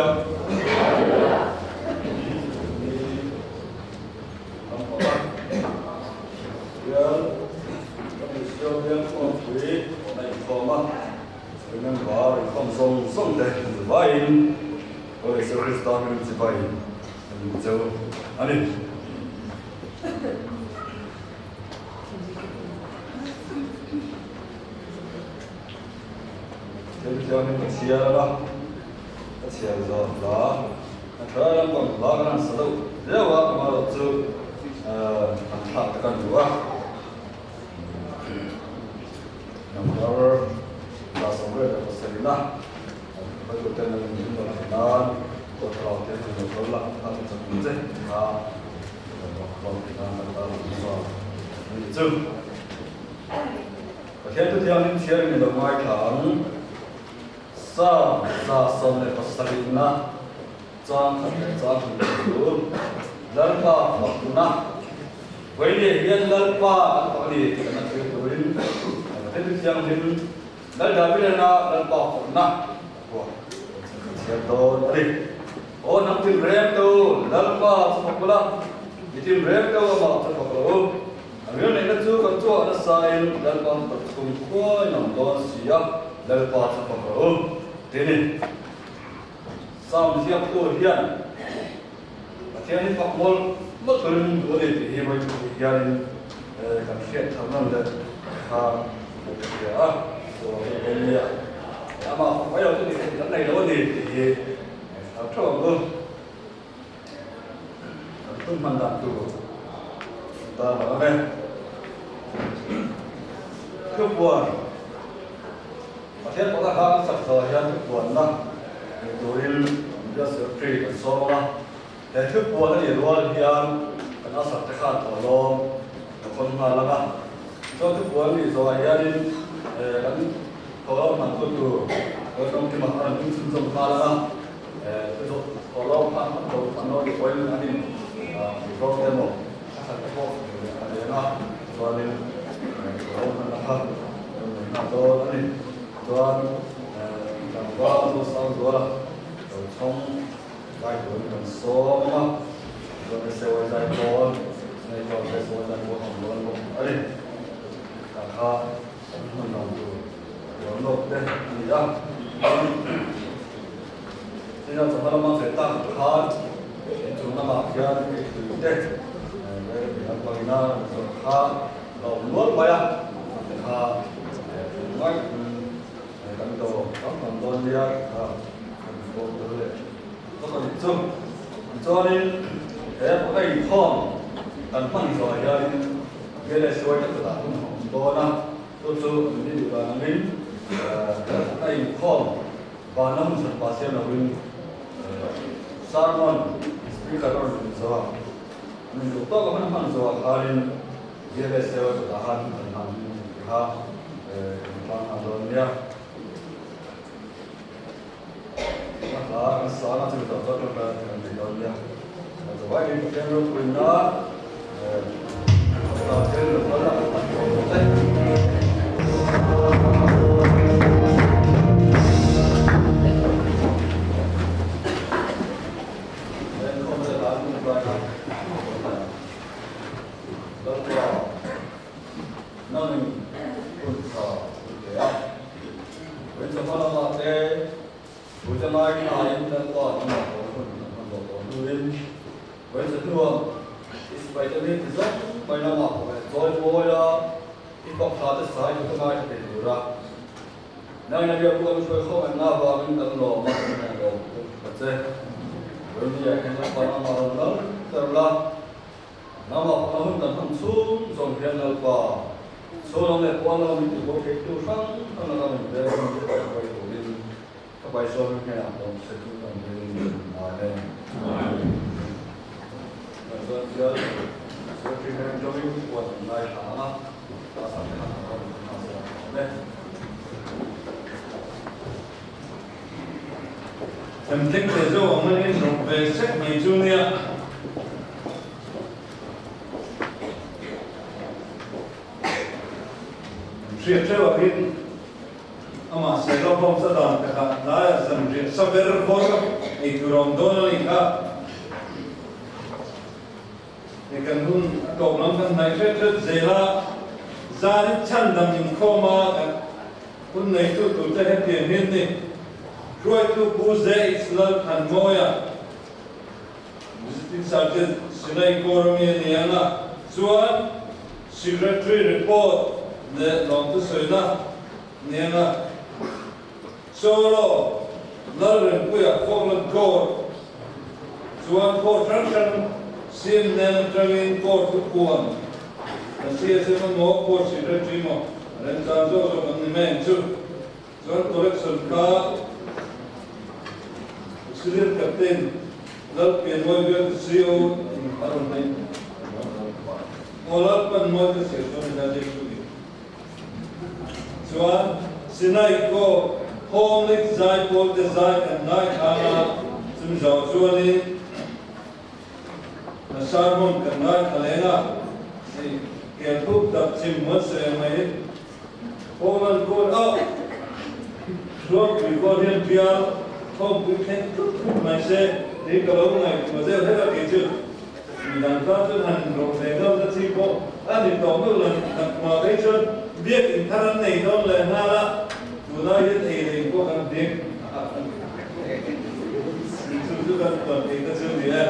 Hallelujah. Bial kan bial khawmpui na inkhawm a, member inkhawm zawng zawng te vaiin Lord Isua Krista hming chibai an cheu a ni. Thil thianghlim ka chhiar a, ka chhiar zawh hla a tha lampang hla kan han sa deuh viau a, amaherawh chu an thlak te kan duh a, number 27 a hruaitu ten an min rawn theih nan court thlarau thianghlim lo kal la, kha chu chak ang che kha rawn theih nan kan tan ang chuan a ni chu. Pathian thu thianghlim chhiarin i lo ngaithla ang. Psalm 127 na chang khat leh chang hnih chu Lalpa fakna, Vawi leh hian Lalpa kan fak a ni tih kan hriat turin Pathian thu thianghlim Lal Davidana Lalpa fakna a phuah kan chhiar dawn a ni. Aw hnam tinreng tu Lalpa chu fak ula, mi tinreng tu amah chu fak lo u. A rialneihna chu kan chhuah nasain Lalpa hnathawk chhung khuain a awm dawn si a, Lalpa chu fak rawh u, ti a ni. Psalm ziaktu hian Pathian hi fak mawlh mawlh turin min duh a ni tih hi vawi thum hianin kan hriat thar nan leh kha ka hria a, chuan hei nia amah fak mai lo chu ni theih kan nei lo a ni tih hi thar theuh ang u. Kan hun hman dan tur ta lo ang e. Thupuan Pathian pakhat kha kan sak zawh hian thupuanna nei turin Media Secretary kan sawm ang a. He thupuan a nih rual hian kan a sak te khan thawhlawm ka khawn nghal ang a. Chuan thupuan nih zawhah hianin kan thawhlawm hmantu tur Laltawngkima a rawn inchhunzawm nghal ang a. Tina chawhma lama che tak khan inchung lamah hian hei tui te leh an hmangin a zawrh kha a awm nual mai a, te kha ngai kan do tam tam dawn nia kha kan pawh tel leh tawk a nih chu. Tichuanin he paka inkhawm kan hman zawh hianin bial leh suai te kutah hun a awm dawn a, chu chu an ni duh dan angin paka inkhawm Vanlam zan pa siam loin sermon speaker a rawn tum zo a, an induh tawk a hman hman zo ah khanin GLSA chawtah khan kan hman tih kha kan tlang nghal dawn nia. A hla kan sang a chumi tawh chuan tawngtai kan nei dawn nia. Chuvai in Pathian ropui nan thil lo kal a kan hmu tawh e. Nangin hun tha i pe a. Rinchawhma lamah te Puite ngai thlaiin Lalpa lamah tawh hun kan hman tawh tawh hnuin Vawiin hnuah i sipaite mi ti zawng mai lamah pawh leh chawi mawi a, i fak thla te sai chu ka ngaithla thei tur a. Nangin a biak pawh kan hruai khawm enna avangin kan lawm a, kan hmel lawm tuk ta che. Vawiin ni ah hian Lalpa lamah rawn lal ber la, Nangmah pawh hun kan hman chhung zawng hian Lalpa, chhung lam leh pawn lama min tihbo theitu hrang hrang laka min veng hun te pawh hruai turin ka paisual hnenah awm se chu kan ring Amen. Kan chuan chian Secretary hian Joey puan an ngaithla ang a, a sak te khan a rawn hma se a awm e. Themthleng ve zo ang a in rawk ve sek mai chu nia. Hriat theuh ah hin amah Sailova. khawm sa dan takah tlaiah zanriah sa ber vawr ei tur a awm dawn a nih kha. Hei kan hun a tawp lam kan hnaih hret hret zel a, zan chhandam inkhawm a kan hun neitu turte hetiang hian ni, Hruaitu Pu ZH Lalthanmawia, Visiting Sergeant Sinai Kawrami a ni ang a, chuan Secretary Report leh lawmthu sawina a ni ang a. Solo, Lalrempuia Falkland Court chuan court hrang hrang siam nen atangin court thu puan kan CSM emaw court secretary emaw a remchang zawk zawk an ni mai ang chu. Chuan collection kha Auxiliary Captain Lalpianmawi Biak CO in a rawn nei. Aw Lalpanmawi ka chhiar chuan ila zir chu ni. Chuan Sinai kaw Hawnglik zai pawlte zai kan ngaithlang a, chumi zawh chuanin a sermon kan ngaithla leng a, hei kel thup tak chim muan sawi ang mai Hawnglan kawn auh Hluangpui kawn hian bial thawmpui thleng tlut tlut mai se tih ka lo ngaihtuah deuh hlek a kei chu. Midang tan chuan han inrawh ve ngam na chi pawh a ni tawh meuh lo nakmah phei chuan biak in thar an nei dawn leh nghal a, tunah hian ei leh in pawh kan hlim a chu chu kan puan thei ta chu ni e.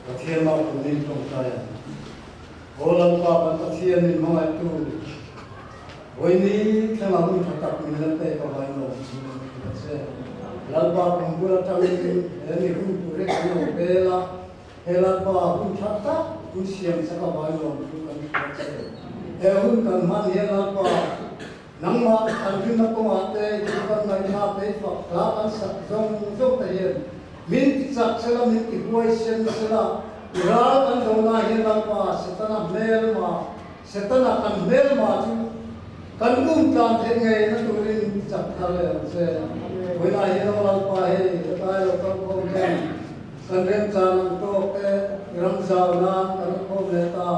Pathian ah kan ding tawngtai ang. Aw Lalpa kan Pathian min hmangaihtu, vawiini thlengah hun tha tak min la pek a vailawm chu kan hmu ta che. Lalpa kum bul atangin he mi hun tur hi kan lo bel a, He Lalpa hun tha tak hun siam chak a vailawm chu kan hria che. He hun kan hman hian Lalpa, nangmah kan rinna kawngah te i thu kan ngaihthlak te i fak hla kan sak zawng zawng te hian min ti chak sela, min ti huaisen sela, i ral kan do na hian Lalpa, Setana hmelma, Setana kan hmelma chu kan um tlan theih ngei na turin min ti chak thar leh ang che. Vawiinah hian aw Lalpa hei hetlai lo kal khawm hian Kan remchan ang tawk te i ram zau nan kan khawm leh ta.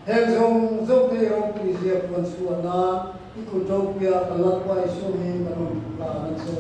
Heng zawng zawng te i ropui zia puan chhuah nan i kut ropuia kan Lalpa Isua hming kan rawn hmu hlan a che.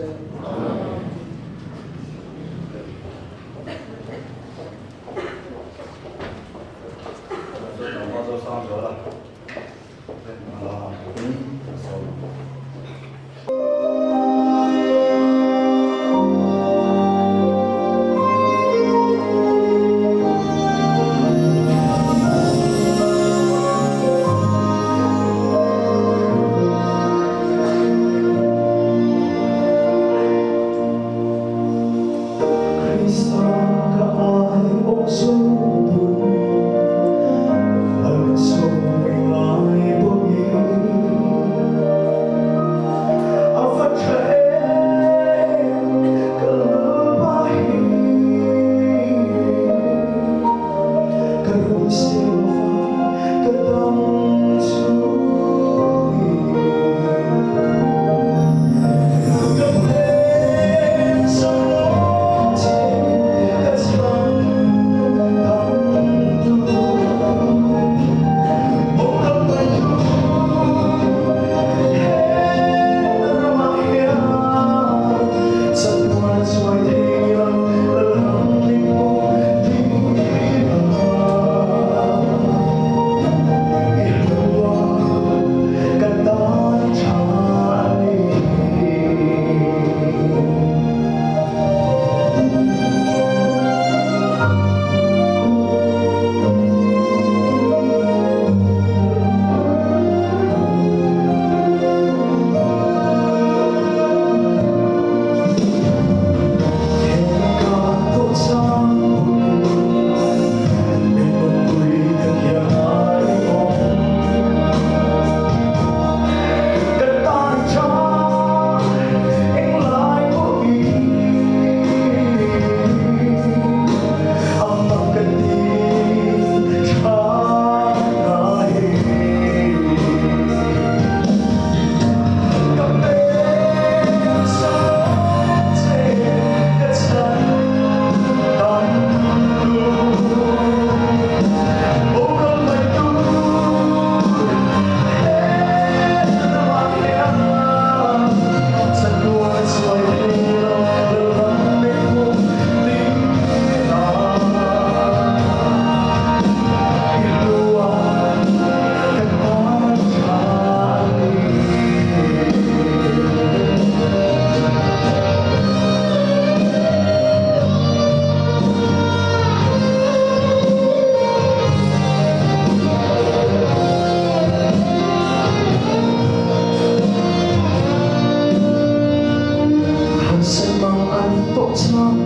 chang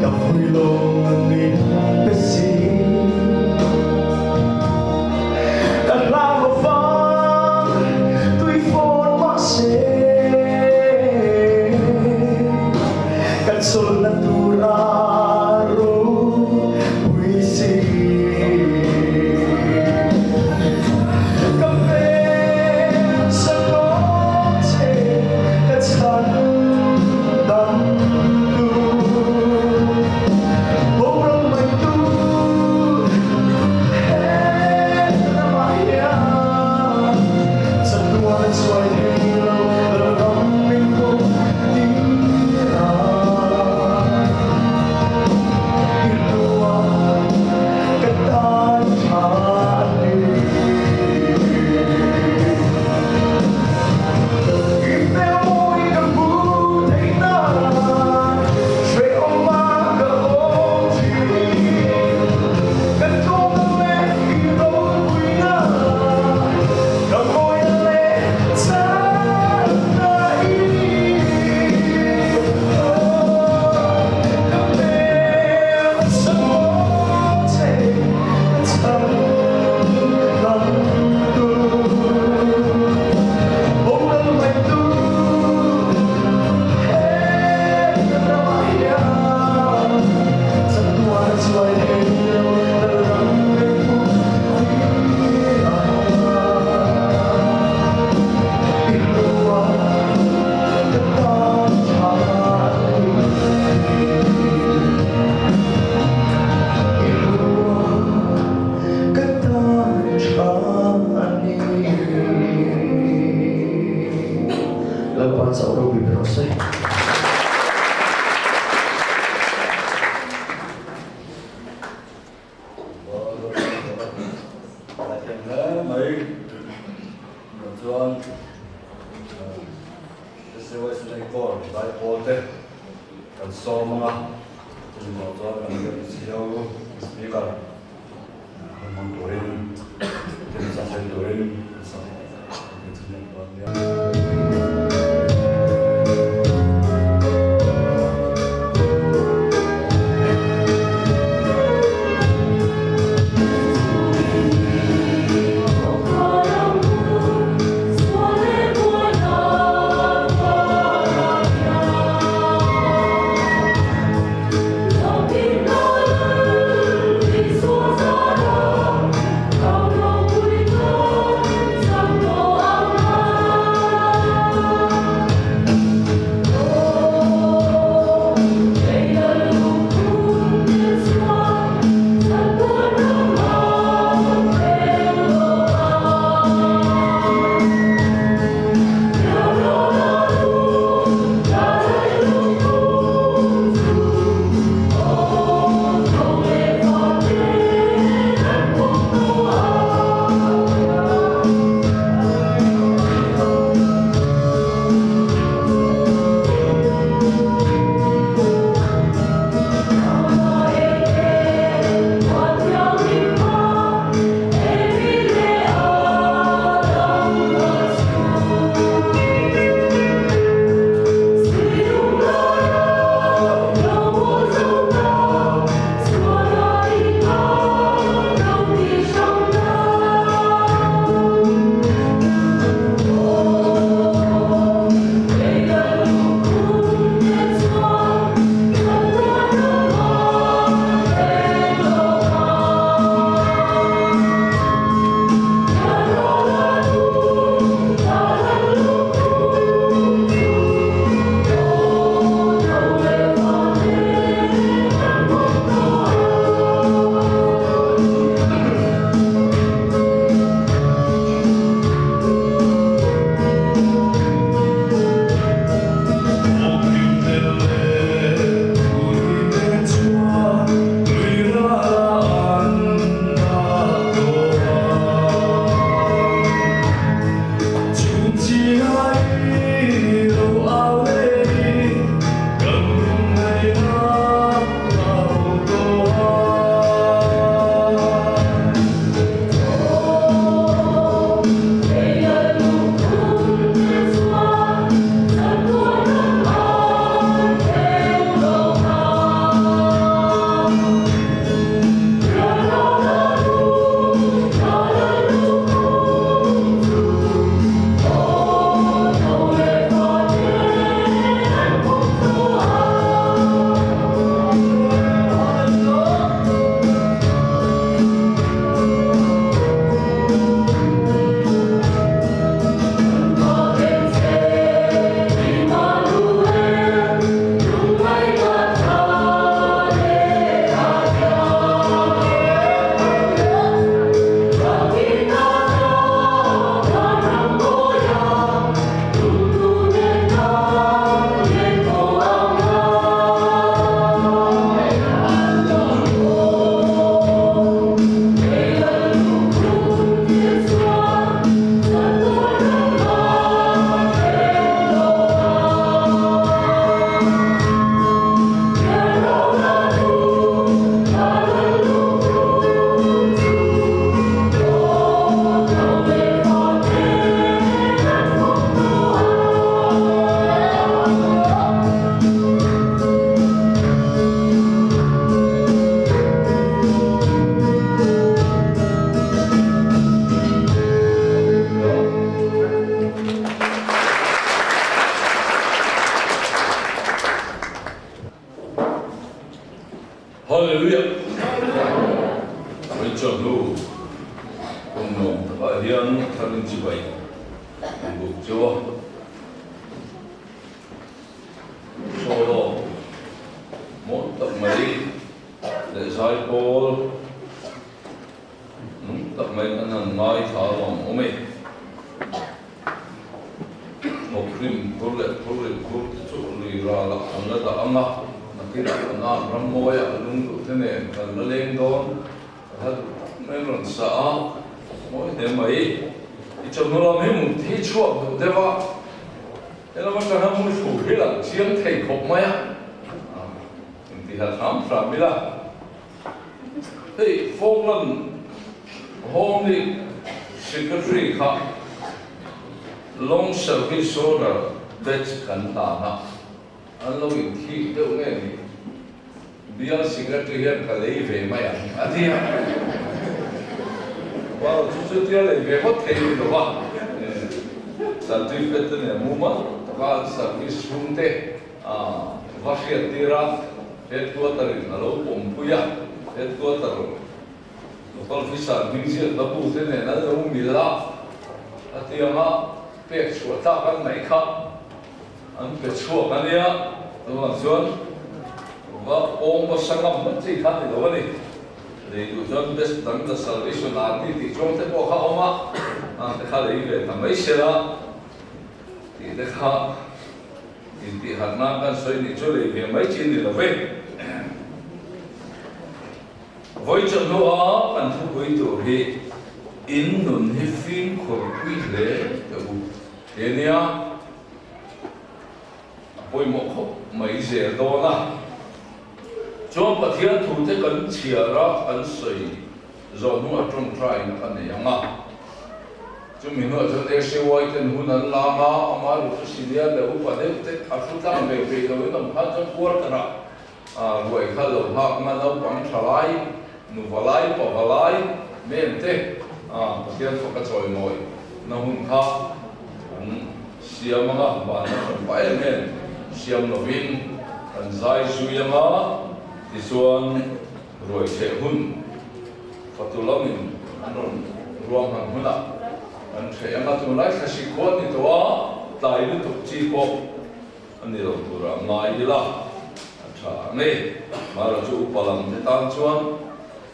ka vui lo min pe si ka hlau lo vang tui fawn mah se kan sul na tur a ropui si ka hmel sakaw che ka chhan dam tu boral mai tu he ramah hian chatuan a chuai thei lo ram min pawh tir a i ruang ka tan tha a ni. I hmel mawi ka hmu theih nan hrehawm a ka awm thin. Kan tlawmna leh i ropuina ka mawina leh chakna i ni. Aw, ka hmel samaw che ka chhan dam tu. Boral mai tu he ramah hian chatuan a chuai thei lo ram min hmuh tir a. I ruang ka tan tha a ni. I ruang ka tan tha a ni. Lalpa chauh ropui ber rawh se. Zaithiam hle mai chuan SAYSNA Core Zaipawl te kan sawm ang a, chumi zawh chuan kan biakchhiau Speaker hun hmang turin thil sa sawi turin kan sawm dawn nia. Hallelujah! Vawichawh hnu kum nuam takah hian tharin chibai an buk cheu a. Solo mawi tak mai leh zaipawl nung tak mai kan han ngaithla alawm awm e. Thawkrim khur leh phurrit khur te chu lui ralah an la dah ang a, nakinah kan an ram mawiah a lung duh te nen kan la leng dawn. Ka hla duh tak mai an rawn sa a, mawi hle mai. I chawhnu lam hi mut hi chhuak duh deuh a, helam atanga mu thlu hi lang chiang thei khawp mai a, intiha hram hram ila. Hei Falkland Home League Secretary kha Long Service Order batch kan hlan a, an lo inthik deuh nge ni? Bial Secretary hian ka lei ve mai ang a ti a. Well, chu chu tia lei ve ngawt thei ni lo va, certificate te nen mumal taka an service chhung te va hriat tir a. Headquarter in a lo pawmpui a, Headquarter Local Officer hming ziak la bu te nen an lo mil a, a tianga pek chhuah tlak an ngaih kha an pe chhuak a nia, tunah chuan va pawng va sa ngam ngawt chi kha a ni lo a ni. Lei duh chuan best dang the salvation army tih chuang te pawh kha a awm a, ang te kha lei ve ta mai sela tih te kha. Intihharh nan kan sawi nih chu lei ve mai chi ni lo ve. Vawi chawhnu-a kan thupui tur hi in nun hi fimkhur pui hle teh u he nia a pawimawh khawp mai zel dawn a. Chuan Pathian thute kan chhiar a, kan sawi Zawh hnuah tawngtai na ka nei ang a, chumi hnuah chuan ACY ten hun an lang a, ama ru chu senior leh upa deuh te a thu tlang ve peih loin awm khan chuan quarter ah ruai kha lo nghak na naupang tha lai, nuva lai, pava lai, mem te Pathian faka chawimawi na hun kha an siam ang a, vanna hran pah em em siam lovin kan zai zui ang a, tichuan Ruai cheh hun fatu lamin an rawn ruang han hunah kan hreh ang a, tunlai thlasi khua ni tawh a, tlai lutuk chi pawh a ni lo turah ngai ila a tha ang e. Mara chu upa lam te tan chuan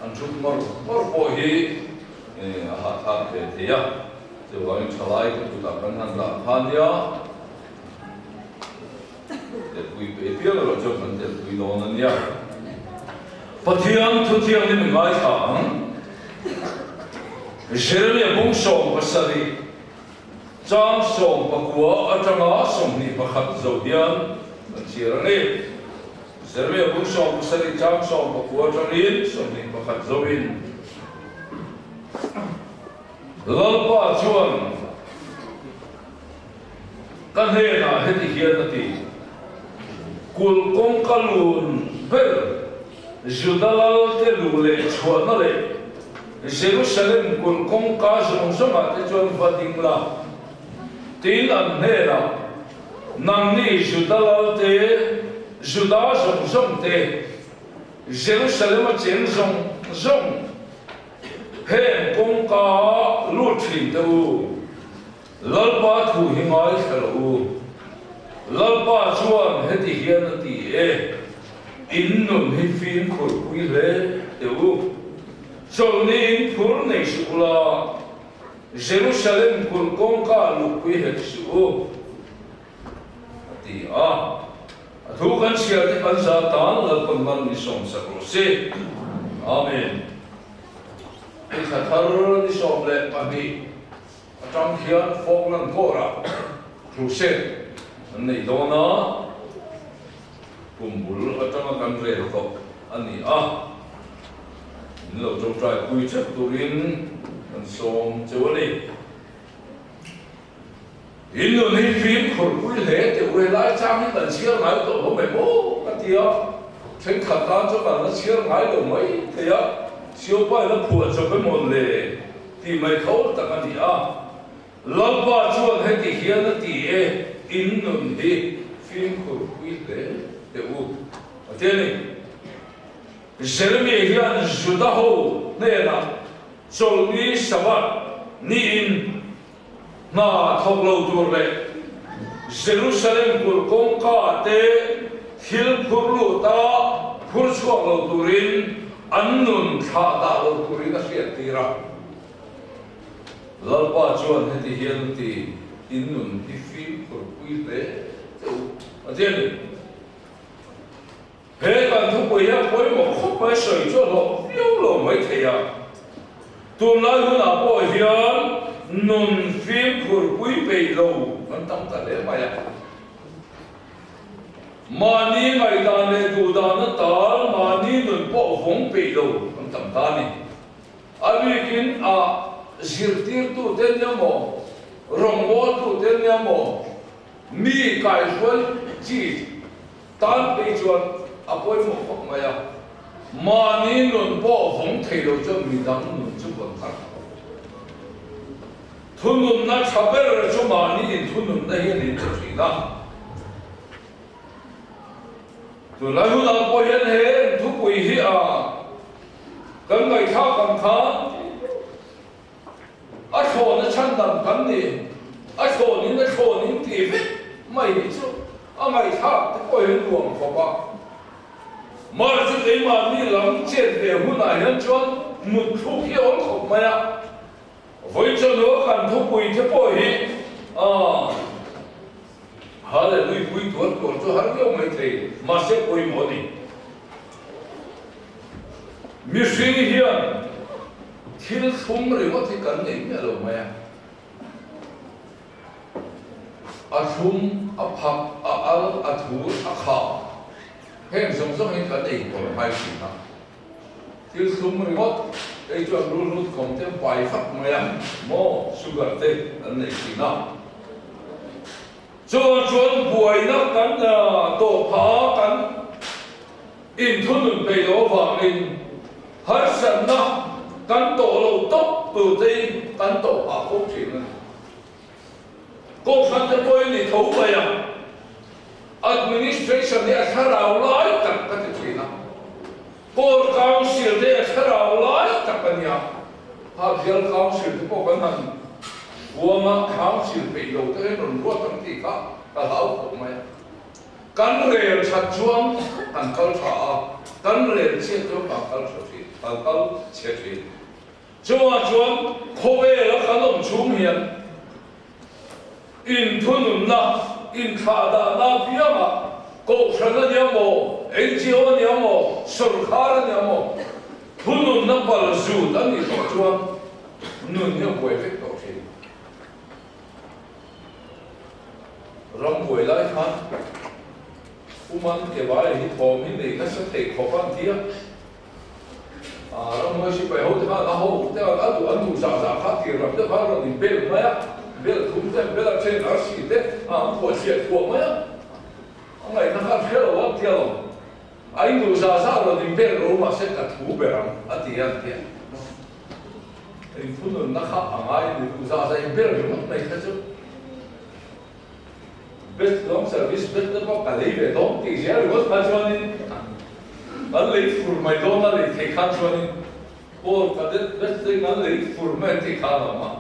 an thut ngawr ngawr pawh hi a hahthlak ve thei a, chuvangin thalai te kutah kan han dah kha nia. Telpui pe piang erawh chuan kan telpui dawn a nia. Pathian thuthianghlim i ngaithla ang. Jeremia bung 17 chang 19 atanga 21 zo hian kan chhiar a ni. Jeremia bung 17 chang 19 atangin 21 zoin. Lalpa chuan ka hnenah heti hian a ti, Kulh kawngka lun ber Juda lalte lu leh chhuahna leh Jerusalem kulh kawngka zawng zawngah te chuan va ding la, tin an hnenah, Nangni Juda lalte, Juda zawng zawng te, Jerusalem-a cheng zawng zawng, Heng kawngka lut thin teh u, Lalpa thu hi ngaithla rawh u. Lalpa chuan heti hian a ti e, In nun hi fimkhur pui hle teh u. Chawlhni in phur nei suh ula, Jerusalem kulh kawngka luhpui hek suh u, a ti a. A thu kan chhiar te kan za tan Lalpan man ni sawmsak rawh se. Amen. Hei thla thar ni 12 atang khian Falkland Court-ah crusade an nei dawn a, kum bul atanga kan rel tawh a ni a, min lo tawngtai pui theuh turin kan sawm cheu a ni. In nun hi fimkhur pui hle teh u, helai chang hi kan chhiar ngai tawh hlawm em aw ka ti a, thenkhat tan chuan kan la chhiar ngai lo mai thei a, Siopa in a phuah chawp emaw le tih mai kho tak a ni a, Lalpa chuan heti hian a ti e, in nun hi fimkhur pui hle teh u a ti a ni. Jeremia hian Juda ho hnenah Chawlhni Sabbath niin hna thawk lo tur leh Jerusalem kulh kawngka te thil phur luta phur chhuak lo turin an nun thlah dah lo turin a hriattir a. Lalpa chuan heti hian a ti, In nun hi fimkhur pui hle che u a ti a ni. He kan thupui hian pawimawh khawp mai sawi chu a hlawh viau lo mai thei a. Tunlai hunah pawh hian nun fimkhur pui peih lo kan tam ta hle mai a. Mahni ngaihdan leh duhdan atal mahni nun pawh vawng peih lo kan tam ta a ni. A bikin a zirtirtute nia maw, rawngbawltute nia maw, mi kaihruai chi Tan phei chuan a pawimawh khawp mai a, mahni nun pawh vawng thei lo chuan midang nun chu vawn thar tho. Thununna tha ber chu mahni inthununna hi a ni ta thin a. Tunlai hunah pawh hian he thupui hi a kan ngaihthlak ang khan A thlawna chhandam kan ni, a thlawnin a thlawnin tih vek mai hi chu a ngaihthlak te pawh hian nuam khawp a. Mar chu keimahni lam chet ve hunah hian chuan mut thluk hi a awm khawp mai a. Vawi chawhnu kan thupui te pawh hi aah Hallelui pui tuar tuar chu har viau mai thei, mahse pawimawh a ni. Mihring hian thil thlum ringawt hi kan nei miah lo mai a. A thlum, a phak, a al, a thur, a khah, heng zawng zawng hi kan ei tawh ngai thin a. Thil thlum ringawt hei chuan rulhlut khawm te pai vak mai a, maw sugar te an nei thin a. Chuan chuan buaina kan tawh phah a, kan inthunun peih loh avangin harsatna kan tawh loh tawp tur te hi kan tawh phah fo thin a ni. Kohhran te pawhin ni tho mai a, administration hi a thlarau lai tak ka ti thin a, Core Council te a thlarau lai tak a nia, kha Bial Council te pawh kan han huam a, Council peih lo te hian rawn ruat ang tih kha ka hlau khawp mai a. Kan rel that chuan kan kal tha a, kan rel chhiat chuan kan kal tha thin, kan kal chhe thin. Chuvang chuan khawvela kan awm chhung hian inthununna, inthlahdahna apiangah Kohhran a nia maw, NGO a nia maw, sawrkhar a nia maw, thununna pal zut a nih tawh chuan nun hi a buai vek tawh thin. Ram buai lai khan Uman Kebai hi thawm hi nei nasa thei khawp a an ti a. Ramhuai sipai ho te khan a ho te khan a duh an duh zah zah kha tir lam deuh khan a rawn in bel mai a, bel thum te an bel a, then arsi te an phuah chhiat phuah mai a, a ngaihna khan hre lo a tia lo, a in duh zah zah rawn in bel ro mahse ka thu ber ang a ti a an tia. Inthununna kha a ngai a ni duh zah zah in bel ringawt mai kha chu. Best long service best te pawh ka lei ve dawn tih zel ringawt kha chuanin kan lei fur mai dawn a lei theih khan chuanin Paul cadet best te kan lei fur mai an tih kha a awm a.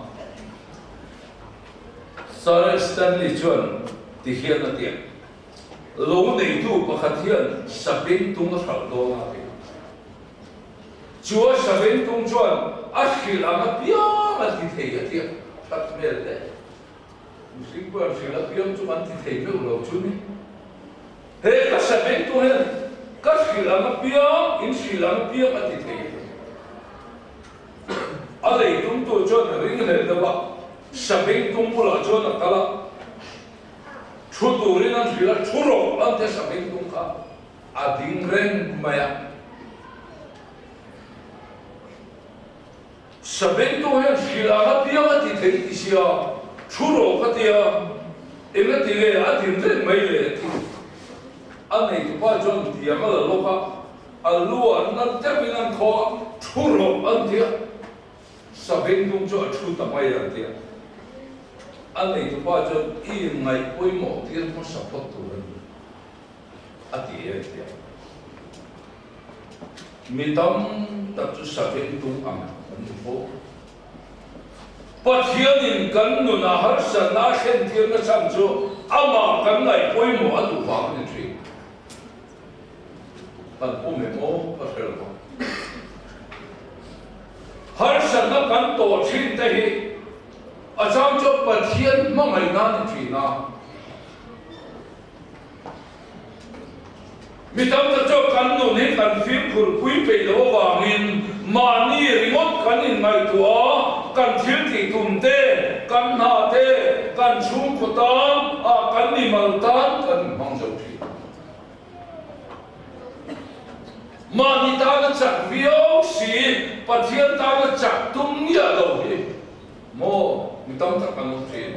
Sir Stanley chuan ti hian a ti a, Lo neitu pakhat hian sabeng tung a hralh dawn a ti. Chu a sabeng tung chuan a hrilh ang apiang a ti thei a ti a, that hmel hle. Mihring pawh an hrilh apiang chu kan ti thei meuh lo chu ni. He ka sabengtu hian ka hrilh ang apiang, in hrilh ang apiang a ti thei a ni. A lei tumtu chuan a ring hlel deuh a, sabengtung bulah chuan a kal a, thu turin an hrilh a, thu rawh an ti a sabengtung kha a ding reng mai a. Sabengtu hian hrilh ang apiang a ti thei ti sia, thu rawh ka tia, eng a ti nge a din reng mai le a ti. A neitupa chuan tiang a la lawk a, a lu an na deuhin an thaw a, thu rawh an ti a, Sabengtung chu a thu ta mai an ti a. A neitupa chuan i ngaih pawimawh tir hmasa phawt tur a ni a ti e an ti a. Mi tam tak chu sakeng tung ang kan ni fo. Pathianin kan nunah harsatna a thlentirna chhan chu amah kan ngaih pawimawh a duh vang a ni thin. Kan pum em aw ka hre lo va. Harsatna kan tawh thin te hi a chang chuan Pathian hmangaihna a ni thin a. Mi tam tak chuan kan nun hi kan fimkhur pui peih loh avangin mahni ringawt kan inngaihtuah a, kan thil tih tum te, kan hna te, kan chhungkaw tan a kan mimal tan kan inhmang zo thin. Mahni tana chak viau si, Pathian tana chak tum ngiah lo hi maw mi tam tak kan awm thin.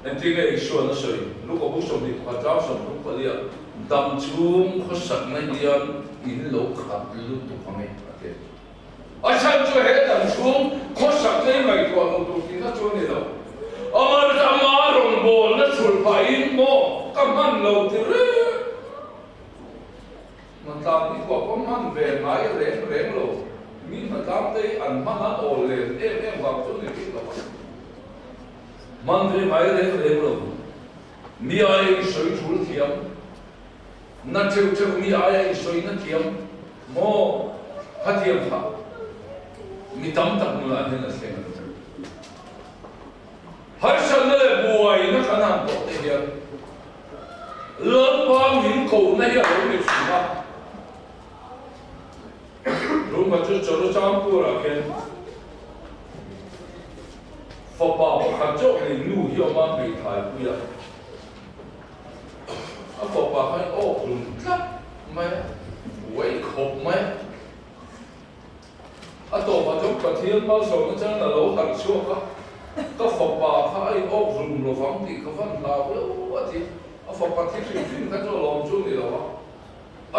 Engtin nge Isua'n a sawi? Luka bu 21 chang 34 Dam chhung khawsakna hian in lo khat lutuk ang e, a ti. A chhan chu he dam chhung khawsakna hi ngaihtuah lo tur tihna chu a ni lo. Amah ama rawngbawlna chhulh phahin maw ka hman lo ti reng. Hmatlang hi kua pawh hman ve ngai reng reng lo. Mi hmatlang te hi an hman an awl len em em vang chu ni bik lo a. Hman ve ngai reng reng lo. Mi aia i sawi thul thiam. Na theuh theuh mi aia i sawi na thiam maw? Khatiang kha mi tam tak nunah hian a thleng a ni. Harsatna leh buaina kan han tawh te hian Lalpa min kohna hi a lo ni thin a. Ruma chu Chawlachangpurah khian fapa pakhat chauh nei nu hi a awm a, hmeithai pui a. A fapa kha i awk hlum tlat mai a, buai khawp mai a. A tawpah chuan Pathian malsawmna chuan a lo harh chhuak a, Ka fapa kha a in awk hlum lovang tih ka van hlau viau a ti. A fapa thi hrim hrim kha chu a lawm chu a ni lo a,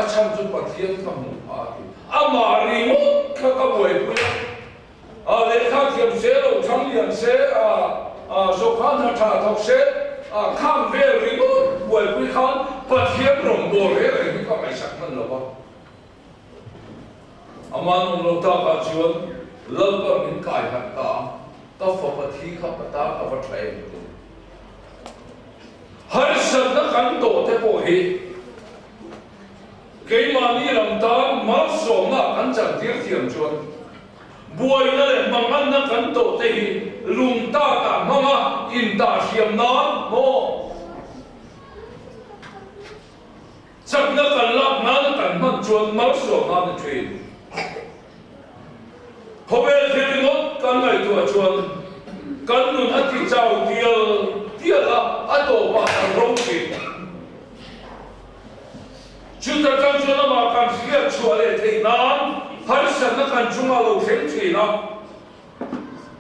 a chhan chu Pathian kha hmuh phah a ti. Amah ringawt kha ka buaipui a, a lehkha thiam se lo thang lian se, a sawkha hna tha thawk se, a khang vel ringawt buaipui khan Pathian rawngbâwl reng reng hi ka ngaihsak hman lo va. Aman awm lo takah chuan Lalpa min kai harh ta a, ka fapa thi kha ka tan a va tha em ti. Harsatna kan tawh te pawh hi keimahni lam tan malsawmna kan chantir thiam chuan buaina leh manganna kan tawh te hi lungtatah hmanga intahhriam nan maw? Chakna kan lak nan kan hman chuan malsawm nan a thin. Khawvel thil ringawt kan ngaihtuah chuan kan nun a ti chau tial tial a, a tawpah kan ro thin. Chuta tang chuan amah kan hriat chhuah leh theih nan harsatna kan chungah lo thleng thin a.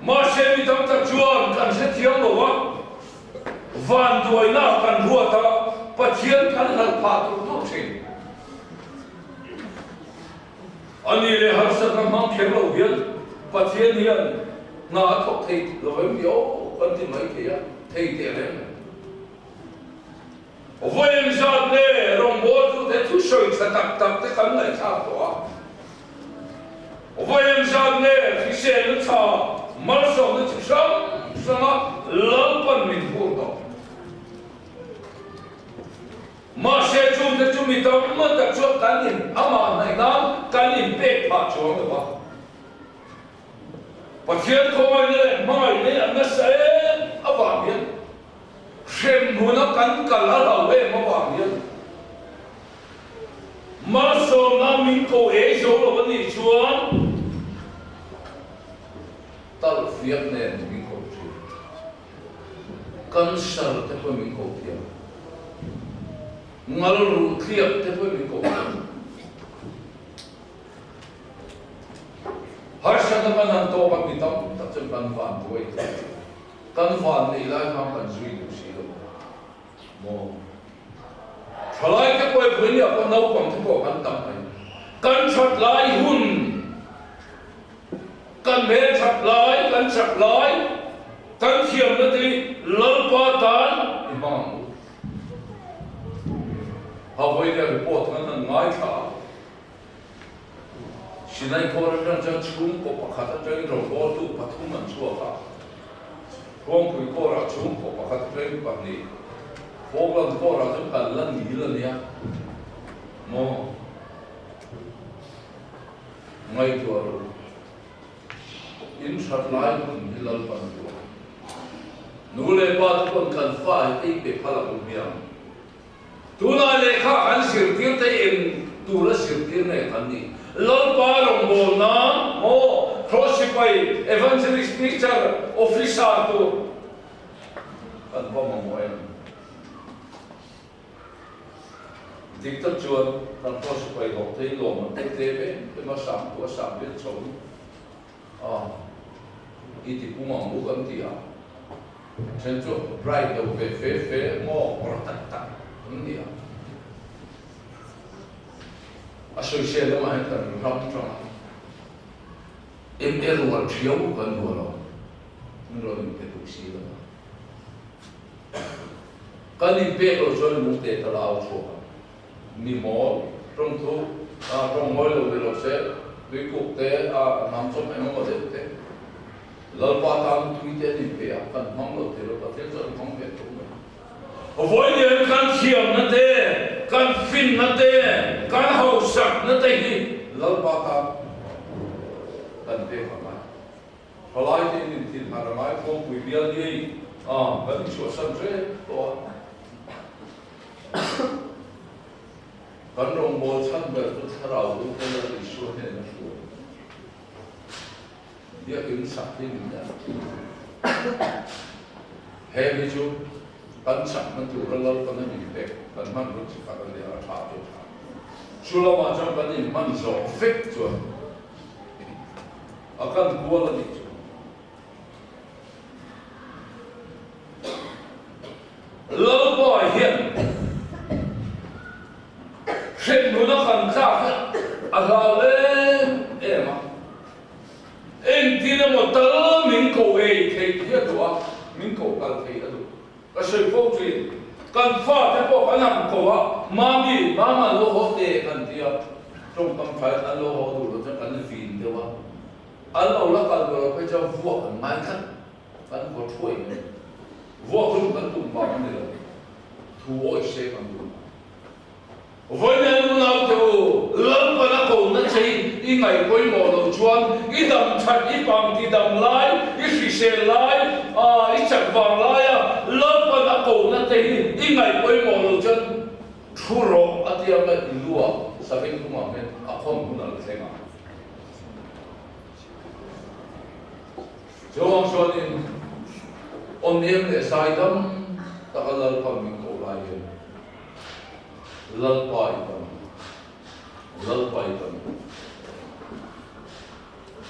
Mahse mi tam tak chuan kan hrethiam lo a, vanduaina kan ruat a, Pathian kan hlauh phah tur tur thin. A ni leh harsatna hmang kher lo hian Pathian hian hna a thawk thei lo em ni aw kan ti mai thei a, thei teh reng mai. Vawiin zat nge rawngbawltute thusawi tha tak tak te kan ngaihthlak tawh a. Vawiin zat nge hriselna tha malsawmna chi hrang hranga Lalpan min hur tawh. Mahse chungte chu mi tam tak chuan kan in amah hnaih nan kan inpek phah chuang lo va. Pathian khawngaihna leh hmangaihna hi an nasa em avang hian hremhmuna kan kal a hlau em avang hian Malsawmna min ko ei zo lo a nih chuan talhfiak nen min ko thin. Cancer te pawh min ko thiam. Ngal ruh tliak te pawh min ko thiam. Harsatna kan han tawk a mi tam tak chuan kan van buai thei. Kan van neih lai khan kan zui duh si lo. Maw? Thalai te pawh i vawinia pawh naupang te pawh kan tam mai. Kan that lai hun, kan hmel that lai, kan chak lai, kan thiamna te hi Lalpa tan i hmang ang u. Ha vawinia report kan han. Sinai kawr atang chuan chhungkaw pakhat atangin rawngbawltu pathum an chhuak a. Khuangpui kawrah chhungkaw pakhat atangin pahnih, Falkland kawrah chuan kan la nil a nia maw? Ngaihtuah rawh u. In that lai hun hi Lalpan duh a. Nu leh pa te pawn kan fa hi ei pe phal ang u hmiang. Tunah lehkha kan zirtir te eng tura zirtir nge kan nih? Lalpa rawngbawlna maw Kraws sipai Evangelist Teacher Officer tur kan va mamawh em? Dik tak chuan kan Kraws sipai hlawh te hi lawm an tel tlem em em a, sang pawh a sang viau chho in a i ti pum ang u kan ti a. Then chu bright lo ve fe fe maw kawr tak tak an ni a. A sawisel lamah hian kan ram tang a, MA rual thiau kan duh lo, min rawn inpe duh si lo a. Kan inpek loh chuan lungte tal a au chhuak ang. Ni mawl, tawng thu, tawng mawi lo ni lo se, tuikuk te, hnam chawm eng emaw deuh te. Lalpa tan tui te an inpe a, kan hmang lo thei lo, Pathian chuan an hmang ve tho mai. Vawiin kan thiamna te, kan finna te, kan hausakna te hi Lalpa tan kan pek a ngai. Thalai te in inthin harh a ngai, kawngpui bial hi kan inchhuahsan hrep tawh a. Kan rawngbâwl chhan ber chu Thlarau Hu te Lal Isua hnêna hruai. Biakinn sak hi ni a. Heng hi chu kan chakna tura Lalpana min pek kan hmanrua chi khat a nia, a tha chu a tha. Chu lamah chuan kan inhman zawh vek chuan a kan kual a nih chu. Lalpa hian hremhmun a kan tlak hi a hlau em em a, engtin emaw tal min ko ei theih hi a duh a, min ko kal theih a duh. Ka sawi fo thin, kan fate pawh kan han ko a, Mami, Mama an lo haw teh kan ti a, tawngkam thain an lo haw duh lo chuan kan vin deuh a, an lo la kal duh lo phei chuan vuak an ngai tlat. Kan vaw thuai mai. Vuak rum kan tum vang a ni lo. Thu awih se kan duh lo. Vawiin unau te u, Lalpan a kohna che hi i ngaih pawimawh loh chuan i dam that, i pang ti dam lai, i hrisel lai, i chak vang laia Lalpan a kohna te hi i ngaih pawimawh loh chuan thu rawh a tia mai i lu ah saveng thumah hian a khawn hun a la thleng ang. Chuang chuanin awmnem leh zaidam taka Lalpa min koh lai hian Lalpa i tam, Lalpa i tam.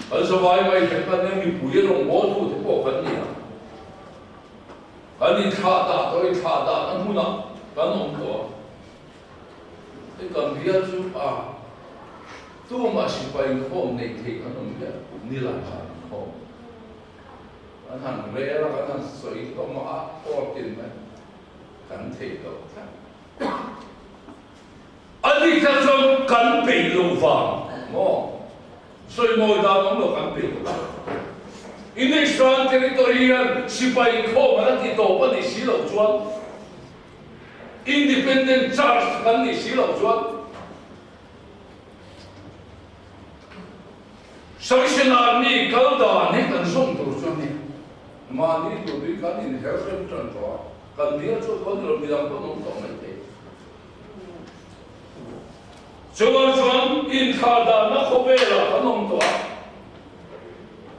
Kan zavai mai then kan nia mipui a rawngbawltu te pawh kan ni a. Kan inthlah dah tawh, inthlah dahna hmunah kan awm tawh a. Hei kan bial chu a tumah sipai inkhawm nei thei kan awm hian nilai zan inkhawm kan han rel a, kan han sawi hlawm a, a awr tin mai kan thei lo tlat. A dik tak chuan kan peih loh vang maw? Sawi mawi dan awm lo kan peih lo. English ran territory hian sipai inkhawm an a ti tawp a nih si loh chuan Independent Church kan nih si loh chuan Salvation Army kal dan hi kan zawm tur chu a ni. Mahni tur hi kan inher rem tan tawh a, kan bial chu pawn lo midang pawn awm tawh mai thei. Chuvang chuan inthlah danna khawvelah kan awm tawh a,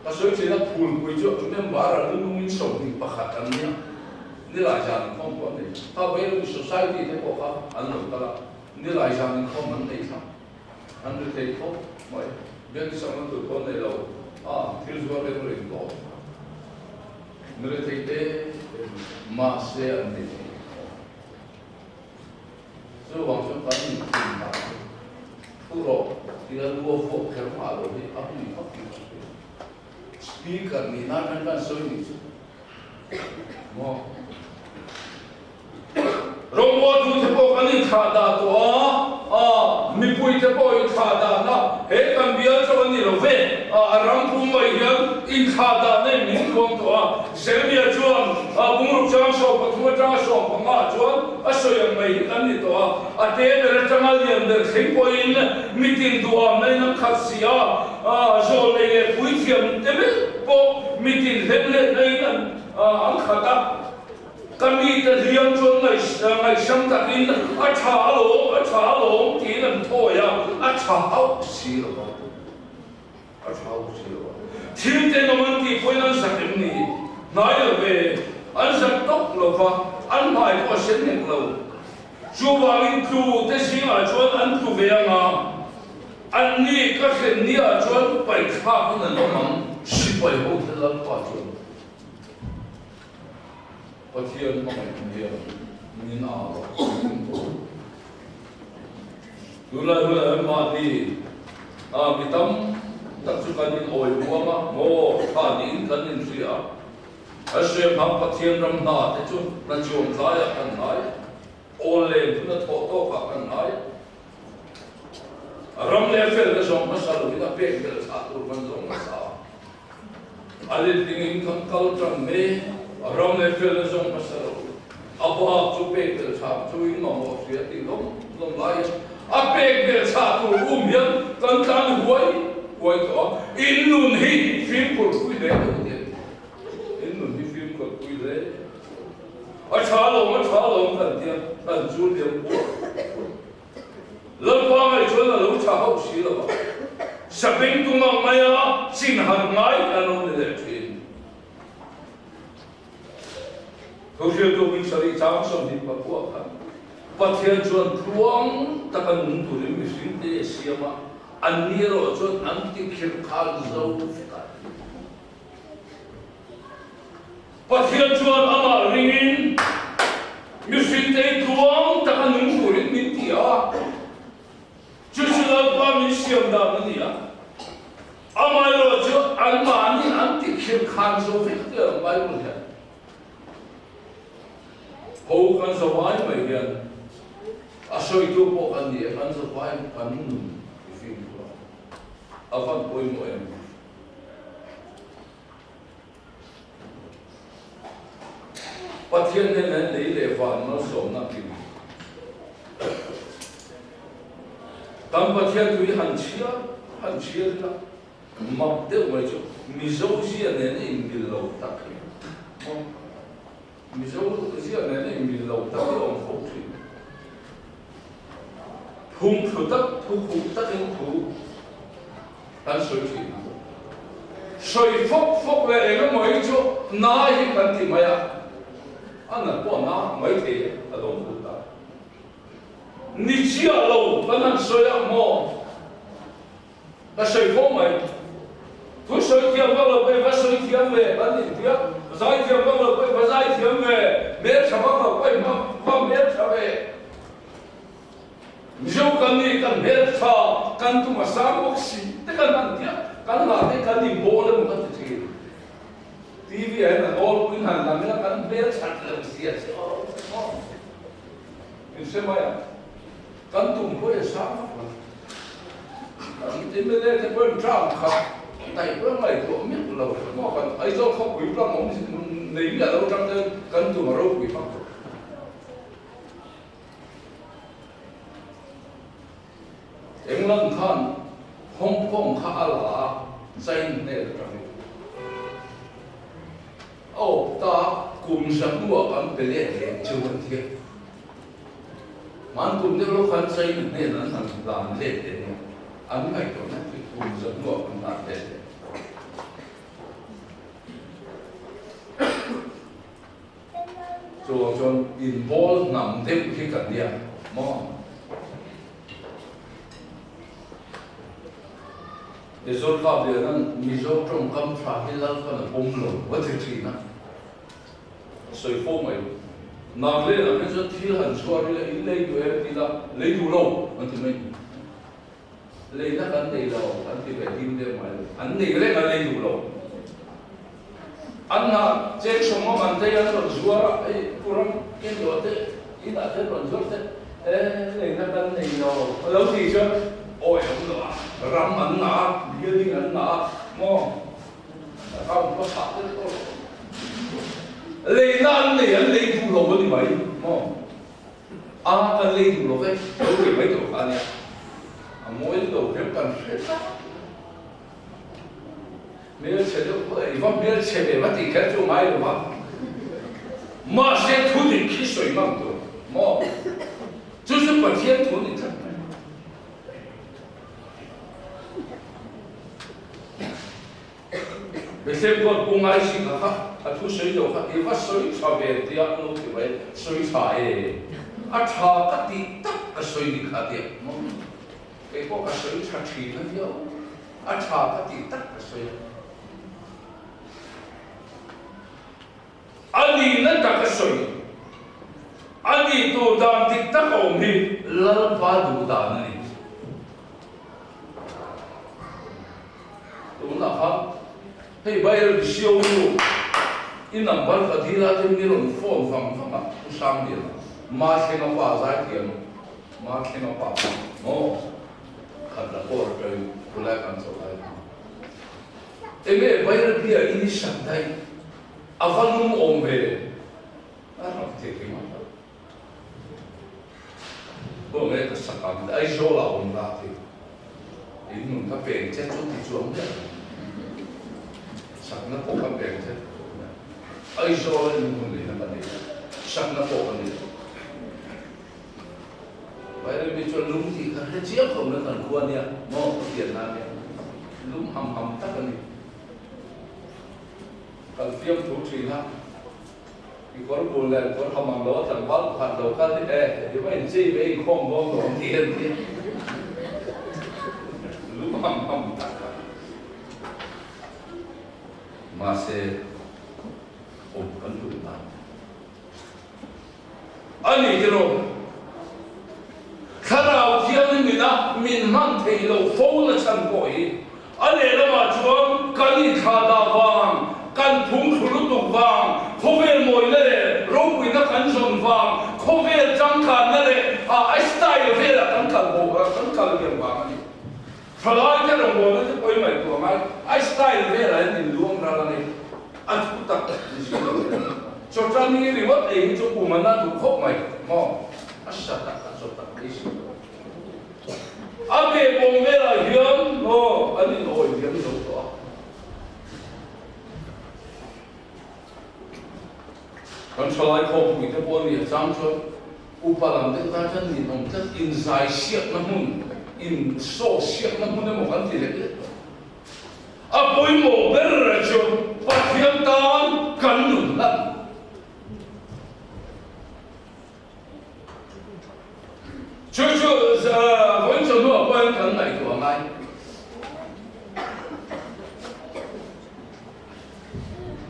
ka sawi thin a, phulpui chu member a lunungin 21 an nia, nilai zan inkhawm pawh an nei. Kha Vailu Society te pawh kha an lo kal a, nilai zan inkhawm an nei thlap, an ri thei khawp mai, biak isakna tur pawh an nei lo, a thil zuar reng reng tawh, mi rethei te mahse an nei thei khawp. Chuvang chuan kan inchhun dan chu thu rawh tia lu a vuak kher mah lo hi a hmun khawp tih ka hria. Speaker nih nan hian kan sawi nih chu maw? Rawngbawltu te pawh kan inthlah dah tawh a, a mipui te pawh inthlah dahna he kan bial chu a ni. ni lo ve. A ram pum mai hian inthlah dah nei min tuam tawh a. Jeremia chuan bungruk chang 13 atanga 15 ah chuan a sawi ang mai hi kan ni tawh a. A te ber atanga lian ber thleng pawhin mitin duham na in an khat si a, zawl nei leh puithiam te meuh pawh mitin hlemhlet na in an khat a. Ka mite hliam chuan ngaihsam takin a tha alawm, a tha alawm tiin an thawi a, a tha hauh si lo va, a tha hauh si lo va. Thil tenawm an tih pawhin an zak em ni? Hnai lo ve, an zak tawk lo va, an hmai pawh a sen nek lo. Chuvangin tlu te zingah chuan an tlu ve ang a, anni ka hlen niah chuan paihthlakin an awm ang, sipai hote Lalpa chuan. Pathian hmangaih hian min au a, min ko. Tunlai hunah hian mahni a mi tam tak chu kan in awi huam a, maw tha niin kan in hria a. A hriam hang Pathian ram hna te chu hna chuang tlaiah kan ngai a, awl len hun a thawh tawkah kan ngai a. A ram leh fel na zawng hmasa loin a pek belh thlah tur kan zawng hmasa a. A letling in kan kal tan mek, a ram leh fel na zawng hmasa lo. A bak chu pek belh thlah chu in mamawh hria tih lawm lawm lai a. A pek belh thlah tur um hian kan tlan huai huai tawh a, in nun hi fimkhur pui hle deuh teh. In nun hi fimkhur pui hle. A tha lawm, a tha lawm kan tia, kan chul diam buak buak. Lalpa ngaih chuan a lo tha hauh si lo a, sapeng tum ang maia chin har ngai kan awm ni leh thin. Thuhriltu hming sarih chang 29 khan Pathian chuan tluang taka nung turin mihringte a siam a, anni erawh chuan an tikhirh khal zo vek a. Pathian chuan amah ringin mihringte tluang taka nung turin min ti a, chu chu Lalpa min siam dan a ni a. Amaherawh chu anmahni an ti khirh khan zo vek tih ang Bible hian ho kan zavai mai hian a sawitu pawh kan ni e, kan zavai kan nun i fimkhur a, a van pawimawh em? Pathian hnenah hian lei leh van malsawmna a kim. Kan Pathian thu hi han chhiar han chhiar ila mak deuh mai chu Mizo zia nen a inmil lo tak hi maw Mizo zia nen a inmil lo tak hi a awm fo thin. Phung thu tak thu khuh takin thu kan sawi thin a. Sawi fawk fawk leh eng emaw hi chu na hi kan ti mai a, a nat pawh a na mai thei e, a lawm phut ta. Ni chiah lo kan han sawi a maw? Ka sawi fo mai. Thu sawi thiam vak lo pawh i va sawi thiam ve kan intia, zai thiam vak lo pawh i va zai thiam ve, hmeltha vak lo pawh i va hmeltha ve. Mizo kan ni, kan hmeltha, kan tum a sang bawk si te kan han tia, kan hlah te kan inbawl emaw kan ti thin. TV ah hian a nawl puiin han lang ila kan hmelthat lo sia che aw aw. In hre mai ang. Kan tum pawh i sang vak lo. Kan MLA te pawhin term khat daih pawh ngaihtuah miah lo maw kan Aizawl khawpui ram awm nei miah lo tang ten kan tum a ropui vak lo. England khan Hong Kong kha a la a, China hnen atangin. A awp ta kum za hnuah kan pe let leh chu an ti a. Hman kum deuh lo khan China hnen an han hlan let leh nia, an ngaihtuahna chu kum za hnuah kan hlan let leh. Chuvang chuan inbawl hnam deuh hi kan nia maw? Mizo kap lianan Mizo tawngkam tha hi Lalpan a pawm lo a ti thin a, a sawi fo mai. Naglen ah hi chuan thil han chhuar ila in lei duh em ti la, lei duh lo an ti mai. Leina kan nei lo an ti ve him deuh mai lo, an nei reng an lei duh lo. An hna cheng sawm a man te an rawn zuar a, hei Pu Ram in luah te inah te an rawn zuar te, e leina kan nei lo a lo ti chuan. Awi awm lo a, ram an ngah a, building an ngah a, maw? Account pawh chhah tel tawh lo. Leina an nei, an lei duh lo a ni mai, maw? A, kan lei duh lo ve, lo lei mai tawh kha a nia. A mawi lo rem kan hre tlat. Hmelchhe deuh pawh i va hmelchhe ve va tih kher chu ngai lo va. Mahse thu dik khi sawi ngam tur maw? Chu chu Pathian thu ni tlat mai. Bethlehem khuan pu ngai si kha kha a thu sawi lo kha i va sawi tha ve tia an lo ti mai, sawi tha e, a tha ka tih tak ka sawi ni kha tia maw? Kei pawh ka sawi tha thin a viau, a tha ka tih tak ka sawi a. A nihna tak a sawi, a nih tur dan dik tak a awm hi Lalpa duh dan a ni. Tunah khan hei Bayer Bisiau nu i number ka dil a tin mi rawn phone vang vang a, Pu Sangliana, Mathlenga pa zaithiam. Ma thleng a pa maw khat la pawh atangin khulai kan chawlh lai kha enge Bairabi ah in i sak daih a va lum awm ve a rak thei thei mah lo aw nge ka sak ang Aizawl ah awm la ti in nun ka peng che chu ti chuang miah lo sakna pawh ka peng che Aizawl a in hmun lehna ka nei sakna pawh ka nei. Bairabi chuan lum tih kha hre chiang khawp na kan khua nia maw ka pian na nia lum ham ham tak a ni. Kan fiam thu thin a, i kawr bul leh kawr ham ang lo a tlangval pakhat lo kal hi e i va inchei ve inkhawm dawn lo ang tih en hi lum ham ham tak a ni. Mahse awm kan duh dan. A ni hi rawh. Thlarau Thianghlim ina min hman theih loh fo na chhan pawh hi a lehlamah chuan kan inthlah dah vang, kan phung thlu lutuk vang, khawvel mawina leh ropuina kan zawn vang, khawvel changkanna leh a style velah kan kal bo kan kal liam vang a ni. Thalai te rawngbawlna te pawhin ngaihtuah ngai, a style velah hian inluang ral a ni. A thu tak ni si lo hian. Chawṭan hi ringawt ei hi chu kum an a duh khawp mai maw? A sa tak a chaw tak ei si lo. A behbawm velah hian maw an inawi liam zo tawh a. Kan thalai khawmpui te pawh a ni a chang chuan upa lam deuh tan chuan ninawm tlat inzai siakna hmun, in saw siakna hmun emaw kan ti lek lek tawh. A pawimawh ber chu Pathian tan kan nun hlan. Chu chu vawiin chawhnuah pawhin kan ngaihtuah ngai.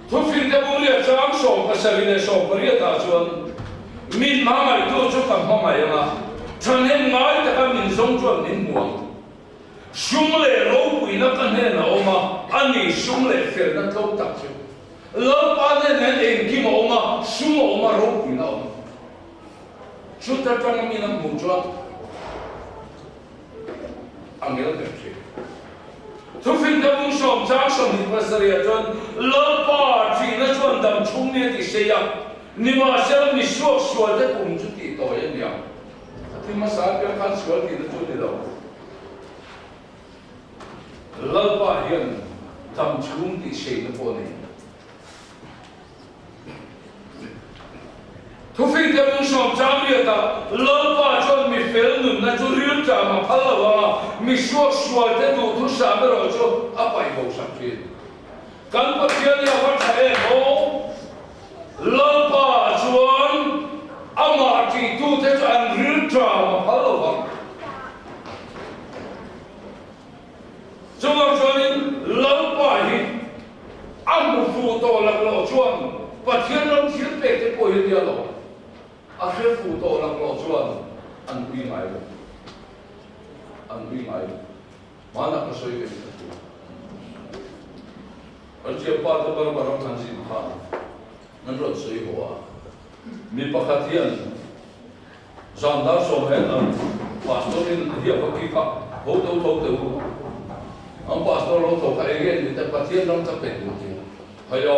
Thufinte Bunglia chang 78 leh 80 ah chuan, Min hmangaihtu chu ka hmangaih ang a, thahnem ngai taka min zawng chuan min hmu ang. Sum leh ropuina ka hnen a awm a, a ni sum leh felna tlo tak chu. Lalpa hnen hian engkim a awm a, sum a awm a, ropuina a awm. Chuta tanga min a hmuh chuan a ngel ber thin. Thufingte bung sawm chang 27 ah chuan Lalpa thihna chuan dam chhung ni a ti sei a, nimahsela mi suak sualte kum chu tih tawi a ni ang. A thi hmasa apiang khan sual tihna chu a ni lo. Lalpa hian dam chhung tih seina pawh a nei. Thufingte bung sawm chang riatah Lalpa chuan mi fel nunna chu rilṭam a phal lo ang a, mi suaksualte duhthusam erawh chu a paih bo sak thin. Kan Pathian hi a va ṭha em aw! Lalpa chuan amah ṭihtute chu an rilṭam a phal lo vang. Chuvang chuanin Lalpa hi a hmu fuh tawh laklawh chuan Pathian ram thil pek te pawh hi nia lo, a hre fuh tawh laklawh chuan an ui ngai lo, an ui ngai lo. Hmanah ka sawi ve kha chu. Kan thianpa te Burma ram han zin khan an rawn sawi haw a, mi pakhat hian zan dar sawm hen an pastor in a hiah va kik a. Tho tho tho teh u. An pastor lo tho kha eng nge ni te Pathian ram ka pe duh ti a. Haia,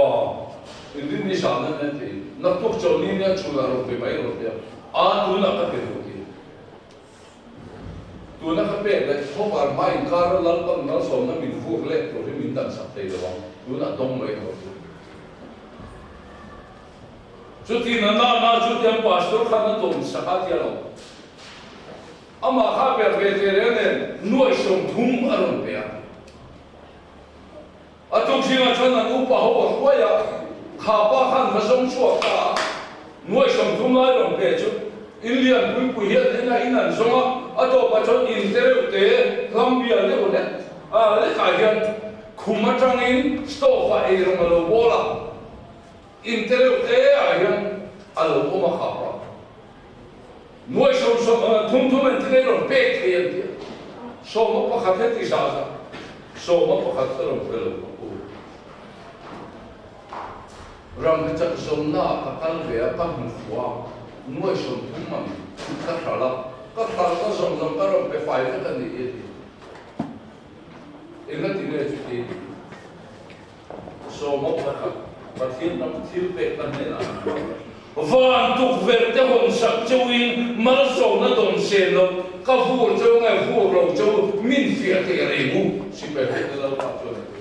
in rin ni zan an en thei. Naktuk chawlhni nia chhunah rawn pe mai rawh tia. A, tunah ka pe duh ti. Tuna ka pek leh khawvar hma inkara Lalpan malsawmna min vur lek tur hi min dansak thei lo ang, tunah dawng mai rawh chu. Chuti na na na chutiang pastor khan a dawn sak a tia lo. Amah kha ber ve teh reng nen nuai 30 a rawn pe a. A tuk zingah chuan an upa ho a hruai a, kha pa khan va zawng chhuak ta a, nuai 30 lai rawn pe chu in lian pui pui hian en a in an zawng a, a tawpah chuan in te reuh te hlam bial deuh hlek a lekah hian khum atangin stove ah ei rawng a lo bawl a, in te reuh te ah hian a lo awm a kha pa. Nuai sawm sawm thum thum an thil ei rawn pek thei an ti a, sawma pakhat heti zah zah sawma pakhat ka rawn pe lo ka pu. Ram hi chak zawmna ah ka kal ve a, ka hmu fuh a, nuai 30 ang ka hral a, ka hral ka zawng zawng ka rawn pe fai vek a ni hi a ti. Engati nge chuti? Sawma pakhat Pathian ram thil pek ka hnenah an hmang. Van tukverh te hawn sak cheuhin malsawmna dawn sen lo, ka vur cheu nge vur lo cheu min fiah thei reng u, sipai hote Lalpa chuan a ti.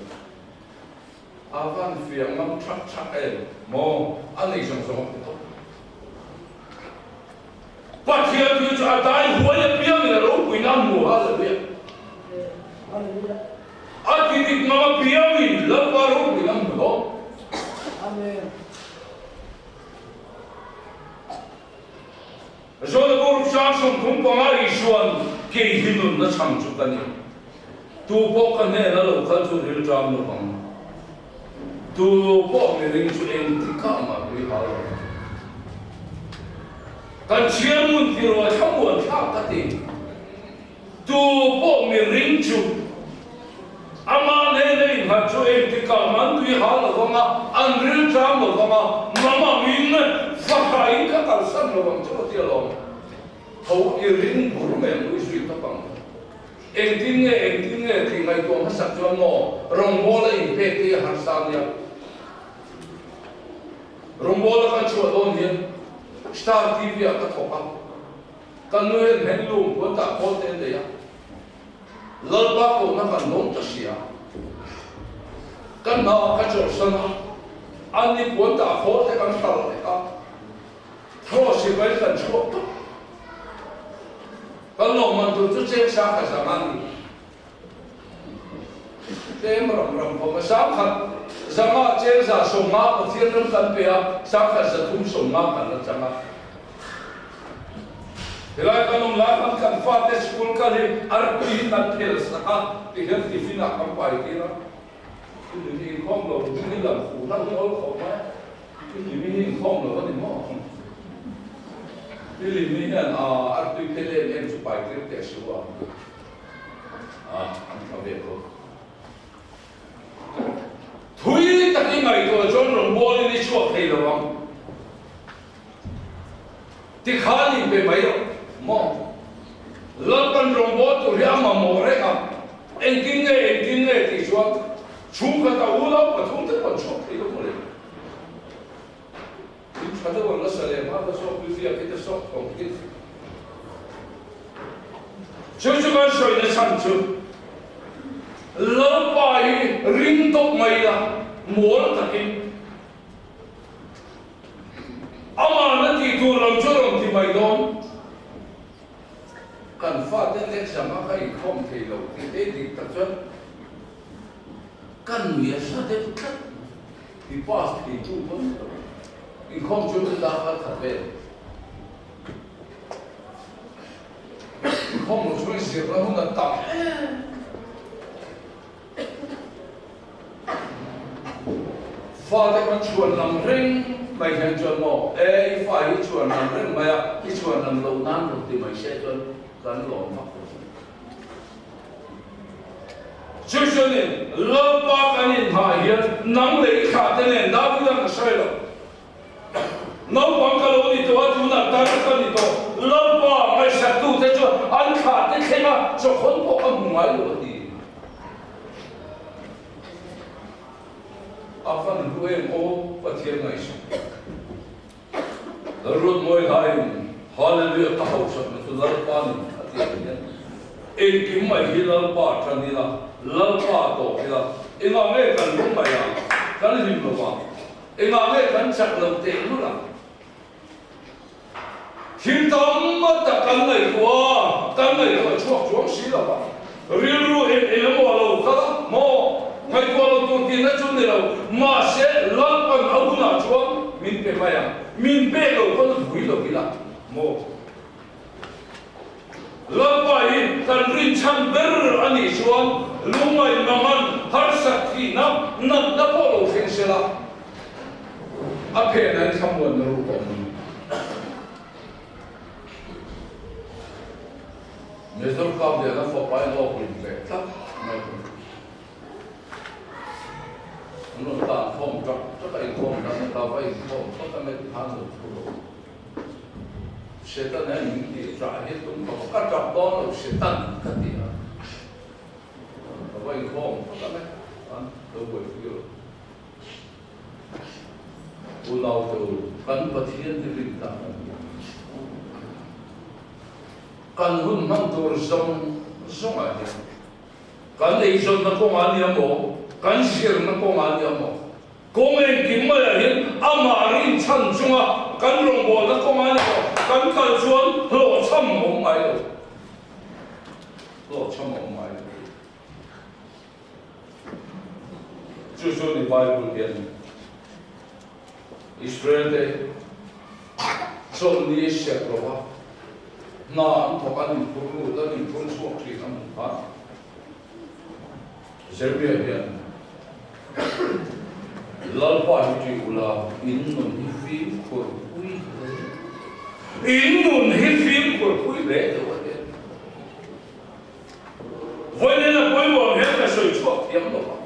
A van fiah ngam thak thak em maw, a nei zawng zawng a ti tawp. Pathian thu chu a dai huai apiangin a ropuina a hmu Hallelujah. A ti dik ngam apiangin Lalpa ropuina a hmu dawn. Amen. Jona Guru Sang 35 Isuan kei hi nunna chhang chu ka ni. Tu pawh ka hnena lo kal chu rilṭam lo vang. Tu pawh miring chu engtikah mah tui hau lo. Kan chhiar ngun ti rual thlamuan thlak ka ti. Tu pawh miring chu ama hnena innghat chu engtikah mah an tui hau lo vang a, an rilṭam lo vang a, mamangin fahraiin ka kalsan lo vang chu a ti alawm. Tho i ring bur mai ang ui zui tawp ang. Engtin nge, engtin nge tih ngaihtuah hmasak chuan maw rawngbawla inpek te hi a harsa nia. Rawngbawla kan chhuah dawn hian Star TV ah ka thawk a, ka nu hian handloom puan tah khawl te a nei a, Lalpa kohna kan dawng ta sia, ka hna ka chawlhsan a, ani puan tah khawl te kan hral vek a, Thaw sipai kan chhuak tawp. Kan lawmman tur chu cheng sang khat zanga a ni. Tlem ram ram khawm a, 10,000 zanga cheng 150 Pathian ram kan pe a, 1350 kan la chang a. Helai kan awm lai khan kan fate school kal hi artui hi kan phel sak a, tihian tiffin ah kan pai tir a. Chumi hi inkhawm lo ding hi lam fuh hlauh hi awl khawp mai a. I limi hi inkhawm lo a ni maw? I limi hian a artui phel em em chu pai tir teh su a, a an tha ve tho. Thui tak i ngaihtuah chuan rawngbawlin i chhuak thei lo ang. Tikhan inpe mai rawh maw? Lalpan rawngbâwl tur hi a mamawh reng a, engtin nge engtin nge tih chuan chhungkhat a unau pathum te pawh an chhuak thei lo mawle. In tha deuh ang la sa leh hma ka zawk ri viak hi te sawk thawm hi. Chu chu kan sawina chhan chu Lalpa hi ring tawp mai la, mawl takin. Amah na tih tur lam chu a rawn ti mai dawn. Kan fate exam a ka inkhawm thei lo tih te dik tak chuan ka nui a hla deuh tlat. I pass thei tu pawn inkhawm chu ka kal khat vel. Inkhawm lo chuan zirna hun a tam em. Fate khan chhuan lam reng mai hian chuan maw, e i fa hi chhuan lam reng mai a, i chhuan lam loh nan rawn ti mai se chuan kan lawm vak lo. Chu chuanin Lalpa kan inhah hian nang leh i thlahte nen Davida'n a sawi lo. Naupang ka lo ni tawh a, tunah tar ka ni tawh. Lalpa ngaihsaktute chu an thlahte thlenga chawkhawn pawh ka hmu. Pathian ngaihsak. Lalruatmawi hlaiin Hallelujah ka hausakna chu Lalpa nin a ti ang hian engkim mai hi Lalpa tan ila, Lalpa tawk ila, engah nge kan lung mai a, kan hlim lo va, engah nge kan chak lo teh lul ang? Thil tam tak kan ngaihtuah a, kan ngaihtuah chhuak chuang si lo va, rilru eng eng emaw a lo kal a, maw? Ngaihtuah lo tur tihna chu ni lo, mahse Lalpan a hunah chuan min pe mai ang, min pek lo pawn vui lo ila, maw? Lalpa hi kan rinchhan ber a nih chuan lungngaih mangan harsat thihna natna pawh lo thleng se la, a phenah in thlamuanna ruk a awm a ni. Major Kavliana fapa in awk rim ve tlat mai a ni. An rawn tan khawm tak tak a, inkhawm dan a ta va inkhawm phawt a nge ti khan lo thu lo. Setan hian min tih ṭah hi tum ka va ka ṭap dawn lo Setan ka ti a, ka va inkhawm phawt ang e, an lo buaipui lo. Unau te u, kan Pathian hi rin tak a ni. Kan hun hman tur zawng zawngah hian kan eizawnna kawngah a nia maw, kan zirna kawngah a nia maw, Kawng engkim maiah hian amah rinchhan chunga kan rawngbawlna kawngah ni lo kan kal chuan hlawhchham a awm ngai lo. Hlawhchham a awm ngai lo. Chu chu ni Bible hian Israel te chawlhni serh lova hna an thawk an inphur lut an inphur chhuak thin a hmuh khan Jeremia hian, Lalpa hi ṭih ula, in nun hi fimkhur pui hle. In nun hi fimkhur pui hle deuh a ti. Vawiin a pawimawh ang hian ka sawi chhuak thiam lo va.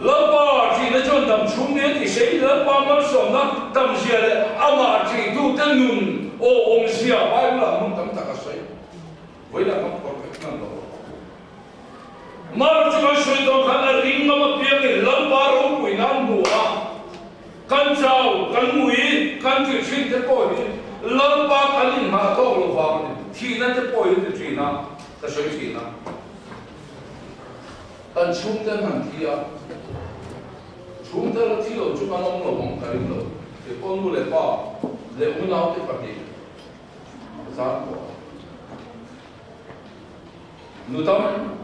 Lalpa ṭihna chuan dam chhung nen i sei Lalpa malsawmna tamzia leh amah ṭihtute nun aw awmzia Bible-ah hmun tam tak a sawi. Vawiinah kan phawrh vek hman lo. Mar chu kan sawi dawn khan a ring ngam apiangin Lalpa ropui nan hmu a, kan chau, kan ngui, kan ṭih ṭhin te pawh hi Lalpa kan inhmah tawk lo vang a ni. Thihna te pawh hi ti ṭhin a, ka sawi ṭhin a. Kan chhungte an han thi a, chhungte la thi lo chu kan awm lo ang ka ring lo. Kei pawh nu leh pa leh unaute pahnih ka zan pawh a. Nu tam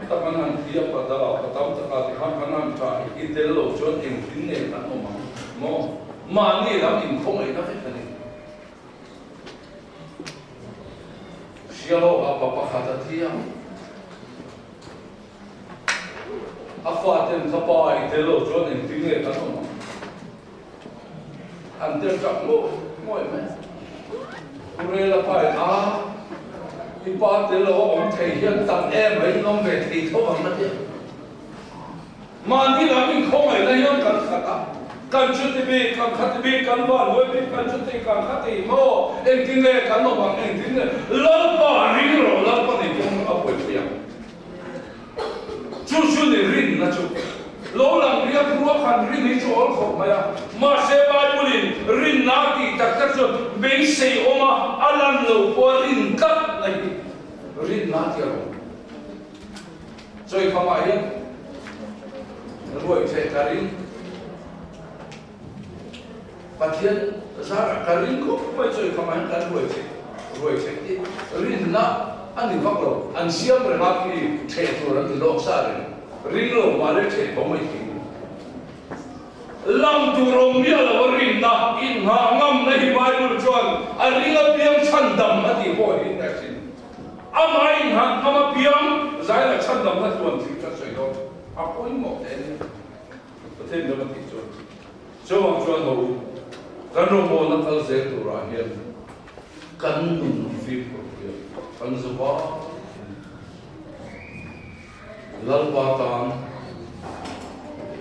tak an han thi a, pa pa tam taka tikhan kan han ṭah hi i tel lo chuan engtin nge kan awm ang maw? Mahni lam inkhawngaihna vek a ni. Hrialawk ah pa pakhat a thi a. A faten kha pa i tel lo chuan engtin nge kan awm ang? An tel chak ngawih ngawih mai. Pu Rela pa in a, i pa tel lo a awm thei hian tam em mai in awm ve thei tho ang a ti a. Mahni lam inkhawngaihna hian kan khat a, kan chuti bik, kan khati bik, kan vanduai bik, kan chuti, kan khati maw? Engtin nge kan awm ang, engtin nge? Lalpa ring rawh, Lalpa nei kawng a buaipui ang. Chu chu ni rinna chu. Lo lang riak ruak han rin hi chu awl khawp mai a. Mahse Bible-in rinna a tih tak tak chuan beisei awm a, a lan lo pawh a rin tlat na hi rinna a ti a rawh. Chawi khamah hian ruai theh ka ring. Pathian zarah ka ring khawp mai chawi khamah hian kan ruai theh ruai theh tih rinna a ni vak lo. An siam reng a khi theh tur an ti lawk sa reng. Ring lo mah le theh tho mai thei ni. Lang tur awm miah lo a rinna inngah ngamna hi Bible chuan a ring apiang chhandam a tih pawh hi a sin. Amah innghat ngam apiang zaila chhandamna tluan thil kha sawi dawn a pawimawh hle a ni. Pathian ram a tih chuan chuvang chuan ho kan rawngbawlna kal zel turah hian kan nun fimkhur hian kan zuva Lalpa tan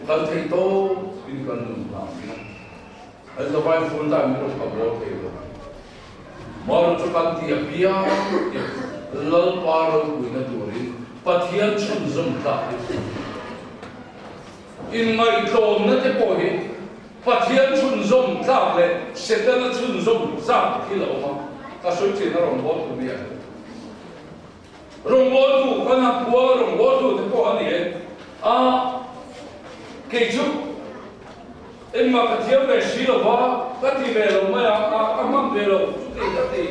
kan theih tawp in kan nun hna thin a. An zavai full time in rawn ka bawl thei lo. Mawr chu kan ti a piang tih Lalpa ropuina turin Pathian chhunzawm tlak hi. Inngaihtlawmna te pawh hi Pathian chhunzawm tlak leh Setana chhunzawm zat thil a awm a, ka sawi thin a rawngbawltu mi a ni. Rawngbawltu kan han phuang a, rawngbawltu te pawh a ni e. A, kei chu engmah ka thiam ve si lo va, ka ti ve lo mai a, a, ka hmang ve lo, chuti ka ti,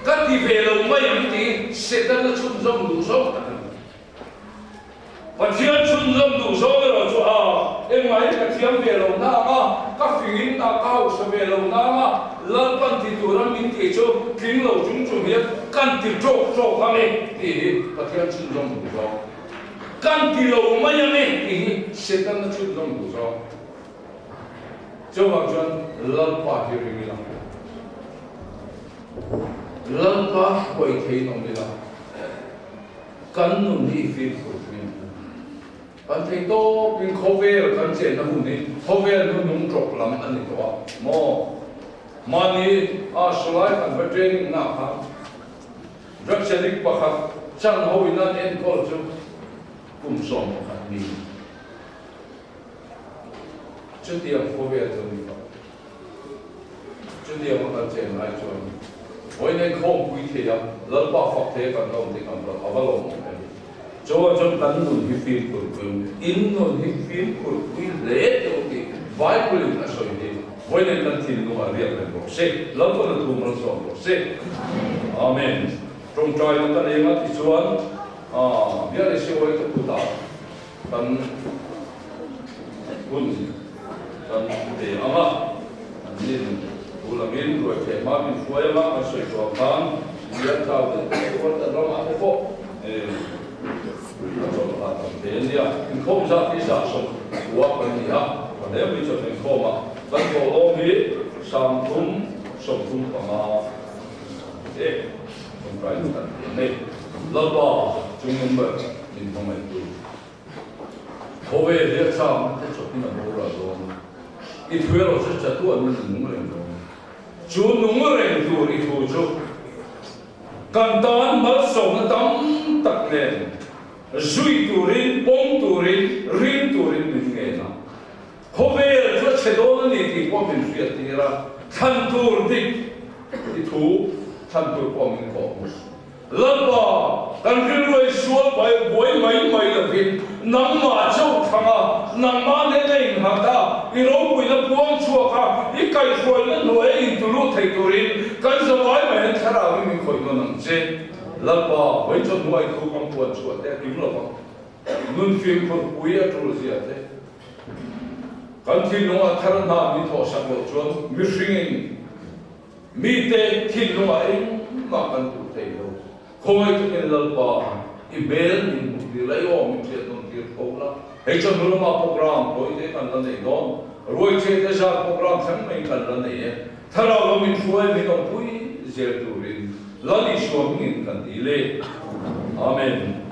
ka ti ve lo mai ang tiin Setana chhunzawm duh zawk tak a ni. Pathian chhunzawm duh zawng erawh chu a engmah hi ka thiam ve lo na ang a, ka fingin a ka hausa ve lo na ang a, Lalpan ti tura min tih chu tling lo chung chung hian kan ti tawk tawk ang e tih hi Pathian chhunzawm duh zawng. Kan ti lo mai ang e tih hi Setana chhunzawm duh zawng. Chuvang chuan Lalpa hi ring ila, Lalpa hruai theiin awm ila. Kan nun hi fimkhur thin. Kan thei tawpin khawvel kan chenna hun hi khawvel hnuhnung tawp lam a ni tawh a maw? Mahni a sawlai kan va training na khan drugs addict pakhat chan ho in an enkawl chu kum 11 mi chutiang khawvel chu a ni tawh. Chutiang a kan chen lai chuan vawiin khawmpui thei a, Lalpa fak thei a kan lawm te kan a va lawm awm em. Chuan chuan kan nun hi fimkhur pui ang, in nun hi fimkhur pui hle teh u tih Bible in a sawi hi vawiin kan thinlung ah riak reng rawh se, Lalpa na thu malsawm rawh se. Amen. Tawngtaina kan eng a tichuan bial Isiawi ka kutah kan hun kan pe ang a, an nin thu langin ruai theh hma min hruai ang a, kan sawi tawh ang khan Lian Thau te chuan kan ramah te pawh a chawlh a tam thei a nia. Inkhawm zat hi 110 kan ni a, a hle mai chawlh inkhawm a, kan thawhlawm hi 335 e tawngtai kan ti a ni. Lalpa chung number min hmangaih tu. Khawvel hi a chang te chawpin a boral dawn. I thu erawh chu chatuan in a nung reng dawn. Chu nung reng tur i thu chu kan tan malsawmna tam tak nen zui turin, pawm turin, ring turin min ngen a. Khawvel chu a chhe dawn a ni tih pawh min hriat tir a, thlan tur dik i thu thlan tur pawh min kawh hmu. Lalpa, kan rilru ei sual pai buai mai mai lovin nangmah chauh thlang a, nangmah nena innghat a, i ropuina puang chhuak a, i kaihhruaina hnuaia intulut thei turin kan zavai mai hian thlarau hi min khawih nawn ang che. Lalpa, vawi chawhnuai thu kan puan chhuah te a kim lo vang. Nun fimkhur pui a tul zia te. Kan thinlungah thar hna min thawhsak loh chuan mihringin Mite thinlungah engmah kan duh thei lo. Khawngaih takin Lalpa, i hmel min hmuh tir la, i aw min hriat nawn tir tho la. Hei chuan hnu lama program tawite kan la nei dawn. Ruaichhe te zar program thleng mai kan la nei e. Thlarau lo min hruai min awmpui zel turin Lal Isua hmingin kan dil e. Amen.